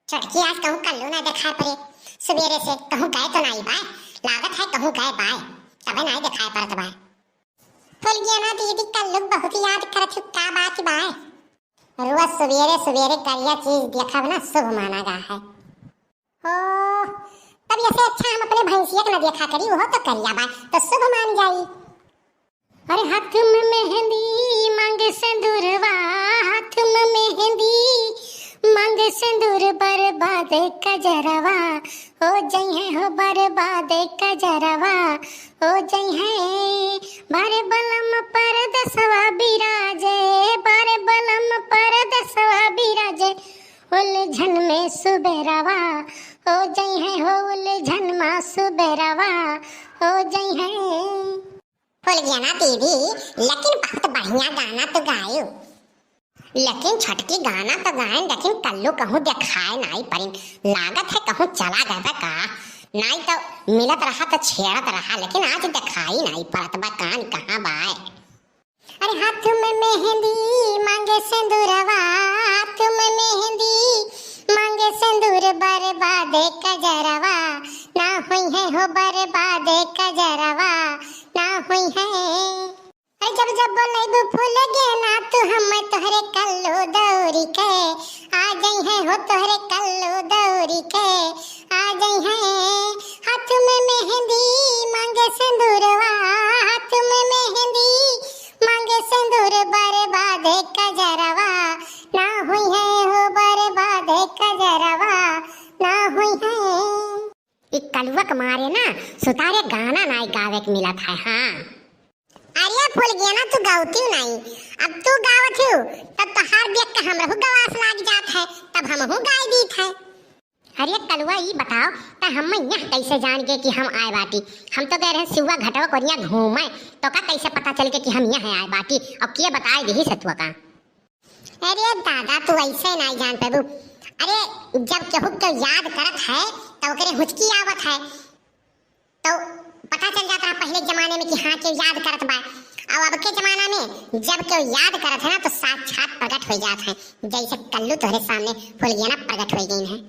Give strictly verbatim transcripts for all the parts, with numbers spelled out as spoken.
छोटकी, आज कहूँ कल्लू ना देखाए पड़े। सबेरे से कहूँ गए तो नाई बाय, लागत है कहूँ गए बाय, तबे नाई देखाए पड़त बाय। फुलगेना दीदी, कल्लू बहुत याद करत हूँ, का बात बाय? रोज सबेरे सबेरे करिया चीज देखब ना शुभ माना गा है। ओ, तब ऐसे अच्छा हम अपने भैंसिया के ना देखा करी, वो तो करिया बाय, तो शुभ मान जाई। अरे हाथ में मेहंदी मांगे सिंदूरवा, हाथ में मेहंदी मांगे सिंदूर, बर्बाद कजरवा हो जइहे हो, बर्बाद कजरवा हो जइहे। बारे बलम परदेसवा बिराजे, बारे बलम परदेसवा बिराजे, उलझन में सुबेरवा हो जइहे हो, उलझन में सुबेरवा हो जइहे। फुलगेना दीदी, लेकिन बहुत बढ़िया गाना तो गायो। लेकिन छोटकी, गाना तो गायन, लेकिन कल्लू कहूँ देखाए नाई परिन। लागत है कहूँ चला गए बा का? नाई तो मिलत रहा तो छेड़त रहा, लेकिन आज देखाई नाई पड़त बा। कान कहाँ बाय? अरे हाथ में मेहंदी मांगे सिंदूरवा, हाथ में मेहंदी मांगे सिंदूर, बर्बाद कजरवा ना होई है हो, बर्बाद कजरवा ना होई है। अरे जब जब बोलैबू फुलगेना तू, हम तोहरे कल्लू दौरी के आ जइहे हो, तोहरे कल्लू दौरी के आ जइहे। हाथ में मेहंदी मांगे सिंदूरवा, हाथ में मेहंदी मांगे सिंदूर, बर्बाद कजरवा ना होई है हो, बर्बाद कजरवा ना होई है। ई कलुआ के मारे ना सुतारे गाना नाई गावे के मिलत है। हाँ। अरे फुलगेना, तू गवतिउ नाई, अब तू गावत हिउ, तब तोहार देख के हमरहू गवास लाग जात है, तब हमहू गाय दीत है। अरे कलुआ, ई बताओ, त हम यहाँ कैसे जान गए कि हम आए बाटी? हम तो गए रहे सिवा घटवा कोरिया घूमे, तो का कैसे पता चल गए कि हम यहाँ आए बाटी? अब के बताए देही सतुआ का? अरे दादा, तू ऐसे नाई जान पेबू। अरे, जब केहू के याद करत है, तो ओकरे हुचकी आवत है, तो पता चल जात रहा पहले के जमाने में कि हाँ, केहू याद करत बा। और अब के जमाना में जब केहू याद करत है ना, तो साक्षात प्रकट हो जात है, जैसे कल्लू तोहरे सामने फुलगेना प्रकट हो गई है।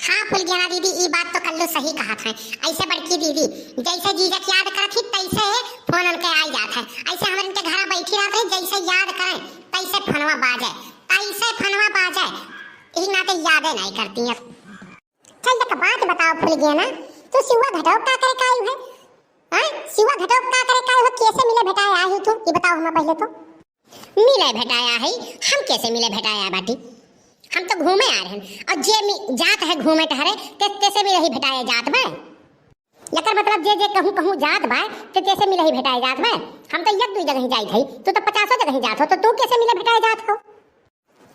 हाँ फुलगेना दीदी, ई बात तो कल्लू सही कहत है। ऐसे बड़की दीदी जैसे जीजा के याद करत ही, तैसे फोन उनके आई जात है। ऐसे हमरे इनके घर बैठी रहत रही, जैसे याद करें तैसे फोनवा बाजे, तैसे फोनवा बाजे। यही नाते यादे नहीं करती है। चल, एक बात बताओ फुलगेना, तू सिवा घटवा का करे कायू है? हाँ, सिवा घटवा का करे कायू है? कैसे मिले भेटाए आए हो तू? ये बताओ हमें पहले तो। मिले भेटाया है, हम कैसे मिले भेटाया बाटी? हम तो घूमे आ रहे हैं। और जे मि-, जात है घूमे टहरे, ते, तेसे मिले ही भेटाए जात बा। एकर मतलब जे, जे कहूँ, कहूँ जात बा, ते, तेसे मिले ही भेटाए जात बा। हम तो एक दुई जगह ही जाइत है, तू तो पचासों जगह ही जात हो, तो तू कैसे मिले भेटाए जात हो?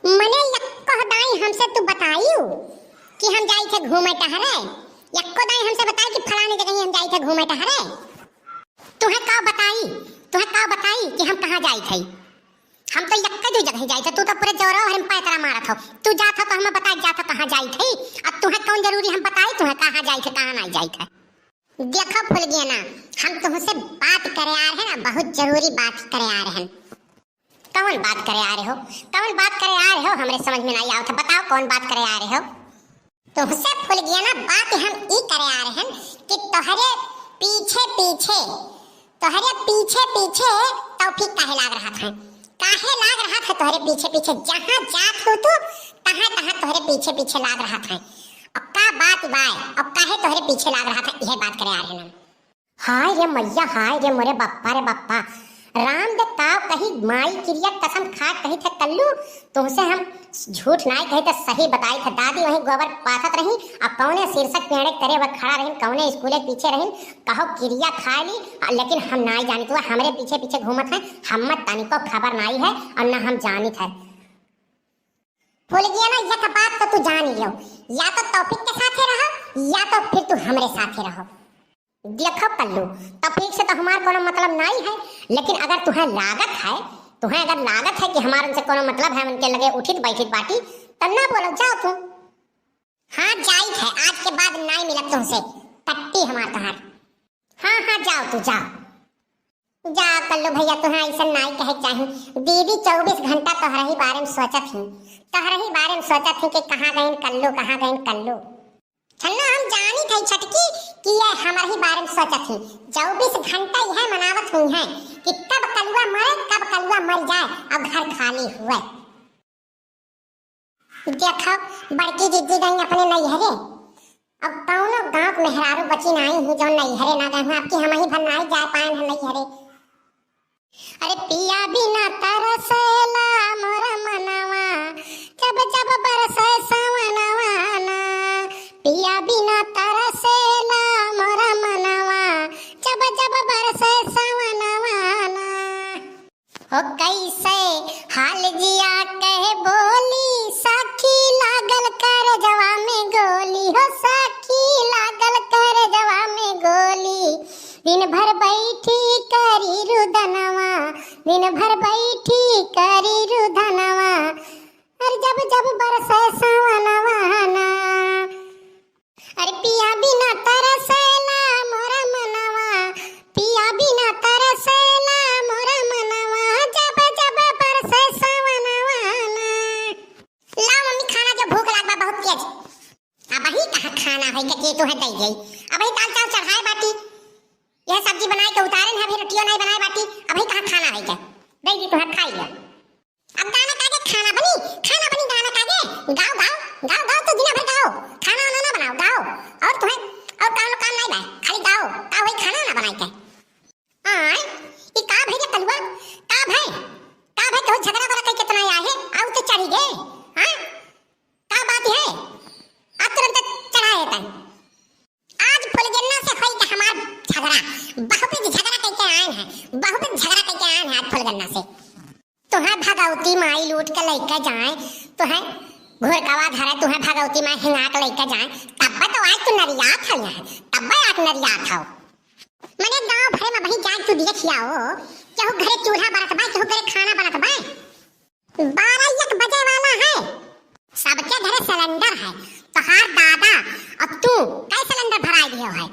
मने यक्को दाई हमसे तू बताइयो कि हम जाइत है घूमे टहरे? यक्को दाई हमसे बताई कि फलानी जगह ही हम जाइत है घूमे टहरे? तुहे का बताई, तुहे का बताई कि हम कहाँ जाइत है? हम तो यक्के दुई जगह जाइत है, तू तो पूरे जौरवा भर में पैतरा मारत हो। तू जात हो तो हमें बताई जात हो कहाँ जाइत है, अब तुहे कौन जरूरी हम बताई तुहे कहाँ जाइत है, कहाँ नाई जाइत है। देखो फुलगेना, हम तुहसे बात करे आ रहे हैं ना, बहुत जरूरी बात करे आ रहे हैं। कौन बात करे आ रहे हो, कौन बात करे आ रहे हो, हमरे समझ में नाई आवत है, बताओ कौन बात करे आ रहे हो? तुहसे फुलगेना बात हम ई करे आ रहे हैं कि तोहरे पीछे पीछे, तोहरे पीछे पीछे तौफीक काहे लाग रहत है? काहे लाग रहत है तोहरे पीछे पीछे? जहाँ जात हो तू, तहाँ तहाँ तोहरे पीछे पीछे लाग रहत है। अब का बात बाय, अब काहे तोहरे पीछे लाग रहत है, यह बात करे आ रहे हैं हम। हाय रे मैया, हाय रे मोरे बप्पा रे बप्पा। राम दे ताव कही माई किरिया कसम खा कही थे कल्लू, तुमसे हम झूठ नाई कही थे, सही बताई थे। दादी वहीं गोबर पाथत रही, अब कौने शीर्षक पेड़े करे वह खड़ा रही, कौने स्कूले पीछे रही, कहो किरिया खा ली, लेकिन हम नाई जानित हुआ, हमरे पीछे पीछे घूमत है, हम तनिको खबर नाई है और ना हम जानित है। फुलगेना, एक बात तो तू जान लियो, या तो तौफीक के साथे रहो, या तो फिर तू हमरे साथे रहो। देखो कल्लू, तौफीक से तो हमार कोनो मतलब नाई है, लेकिन अगर तुहें लागत है, तुहें अगर लागत है कि हमार उनसे कोनो मतलब है, उनके लगे उठित बैठित बाटी, तब ना बोलो, जाओ तू। हाँ, जाइत है, आज के बाद नाई मिलब तुमसे, टट्टी हमार तहार। हाँ, हाँ, जाओ तू, जाओ। जा कल्लू भइया, तुहें अइसन नाई कहे चाही। दीदी चउबीस घंटा तोहरे ही बारे में सोचत ही, तोहरे ही बारे में सोचत ही कि कहाँ गइन कल्लू, कहाँ गइन कल्लू। छन्ना, हम जानित है छटकी कि ये हमरे ही बारे में सोचत ही। चउबीस घंटा यह मनावत हुइहैं कि कब कलुआ मरे, कब कलुआ मर जाए और घर खाली हुए। देखो, बड़की जिज्जी गई अपने नैहरे। अब कौनो गाँव के मेहरारू बची नाई ही जौन नैहरे ना गए हुए। अब की हमही भर नाई जाए पाएन है नैहरे। अरे पिया बिना तरसेला मोर मनवा, जब जब बरसे सवनवा ना। पिया बिना तरसेला मोर मनवा, जब जब बरसे सवनवा ना। हो कैसे हाल जिया कहे बोली, साखी लागल करजवा में गोली, हो साखी लागल करजवा में गोली। दिन भर बैठी करी रुदनवा, दिन भर बैठी करी रुदनवा। अरे जब जब बरसे सवनवा ना। अरे पिया बिना तरसेला मोर मनवा, पिया बिना तरसेला मोर मनवा, जब जब बरसे सवनवा ना। लाओ मम्मी खाना, जो भूख लाग बा बहुत तेज। अबही कहाँ खाना है के, के तुहें दई गई? अबही दाल चावल चढ़ाए बाटी, यह सब्जी बनाए के उतारे हैं, अभी रोटियो नहीं बनाए बाटी, अबही कहाँ खाना है के? दई दी तुहें, खाई लो। अब गाना कागे खाना बनी, खाना बनी गाना कागे। गाओ, गाओ, गाओ, गाओ, तो दिना भर गाओ। खाना वाना ना बनाओ, गाओ। और तुहें, और काम, काम नहीं बा, खाली गाओ। का होई खाना ना बनाई के? आय, ई का भई रे कलुआ? का भई? का भई, कहूँ झगड़ा वाला कई कितना आया है? आउ तो चढ़ी गे। हाँ? का बात है? आज तुरंत चढ़ाए तन। आज फुलगेना से होई के हमार झगड़ा। बहुत झगड़ा कई के आए हैं, बहुत झगड़ा कई के आए हैं आज फुलगेना से। तुहें भगवती माई लूट के लइके जाए, तुहें घोरकवा धरे, तुहें भगवती माई हिंगा के लइके जाए, तब तो आज तू नरियात हौ यहाँ, तब आज नरियात हौ। मने गाँव भरे में वहीं जाए तू देख आओ, केहू घरे चूल्हा बरत बा, केहू घरे खाना बनत बा। बारह एक बजे वाला है, सबके घरे सिलेंडर है, तोहार दादा और तू कई सिलेंडर भराई दियो है,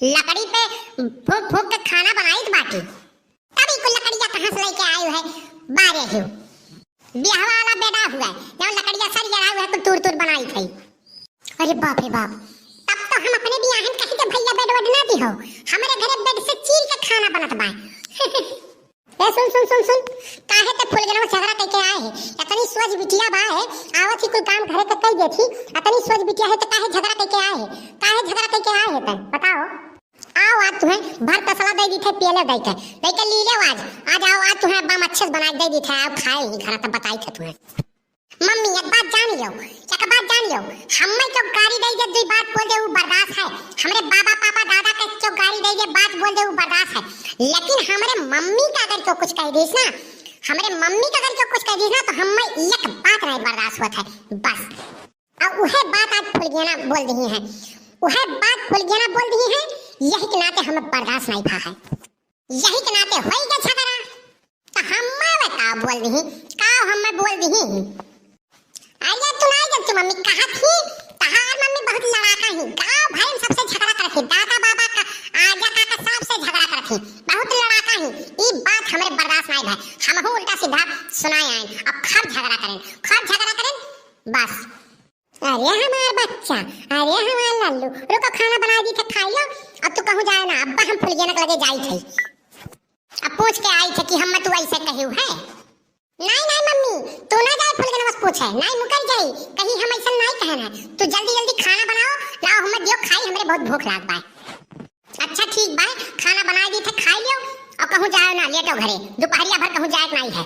लकड़ी पे फूक फूक के खाना बनाइत बाटी। तब ई कुल लकड़िया कहाँ से लइके आयु है? बारे हो, बियाह वाला बेटा हुआ है, जब लकड़िया सरिया हुआ है, कुल तूर तूर बनाई थई। अरे बाप रे बाप, तब तो हम अपने बियाहन कहीं के भैया बेड वेड ना दी हो, हमरे घरे बेड से चीर के खाना बनत बा। ए सुन सुन सुन सुन, काहे ते फुलगेना झगड़ा कइके आए है? इतनी सोच बिटिया बा है, आवत ही कुल काम घरे के कई देथी, इतनी सोच बिटिया है तो काहे झगड़ा कइके आए है? काहे झगड़ा कइके आए है ते बताओ? आओ, आज तुहें भर तसला दे दी थे पियले दे के, दे के लीले आज। आज आओ, आज तुहें अब्बा हम अच्छे से बना के दे दी थे, आओ खाए ही घर तब बताई थे तुहें। मम्मी, एक बात जान लियो, एक बात जान लियो, हम्मे क्यों गारी दे दे, दुई बात बोल दे, वो बर्दाश्त है। हमरे बाबा, पापा, दादा के क्यों गारी दे दे, बात बोल दे, वो बर्दाश्त है। लेकिन हमरे मम्मी का अगर क्यों कुछ कह दीस ना, हमरे मम्मी का अगर क्यों कुछ कह दीस ना, तो हम्मे एक बात नहीं बर्दाश्त होत है, बस। और उहे बात आज फुलगेना बोल दिही है, उहे बात फुलगेना बोल दिही है, यही के नाते हमें बर्दाश्त नहीं भा है, यही के नाते होई गए झगड़ा। तो हम्मे वे का बोल दिही, का हम्मे बोल दिही? अरे तू नहीं जब तू मम्मी कहा थी, तहार मम्मी बहुत लड़ाका ही, गाँव भर में सबसे झगड़ा करत ही, दादा बाबा का, आजा काका सबसे झगड़ा करत ही, बहुत लड़ाका ही। ई बात हमरे बर्दाश्त नहीं भा, हमहू उल्टा सीधा सुनाए आए, अब खूब झगड़ा करें, खूब झगड़ा करें, बस। अरे हमार बच्चा, अरे हमार लल्लू, रुको, खाना बनाई दी थे, खाई लो। अब तू कहूँ जाए ना, अब्बा हम फुलगेना के लगे जाई थे। अब पूछ के आई थे कि हम्मे तू ऐसे कहियो है। नहीं, नहीं मम्मी, तू ना जाए फुलगेना से पूछे, नहीं मुकर जाई, कहीं हम ऐसा नहीं कहन है। तू जल्दी जल्दी खाना बनाओ, लाओ हम्मे दियो खाई, हमरे बहुत भूख लाग बा। अच्छा ठीक बा, खाना बनाई दी थे, खाई लियो और कहूँ जाओ ना, लेटो घरे, दोपहरिया भर कहूँ जाए के नहीं है।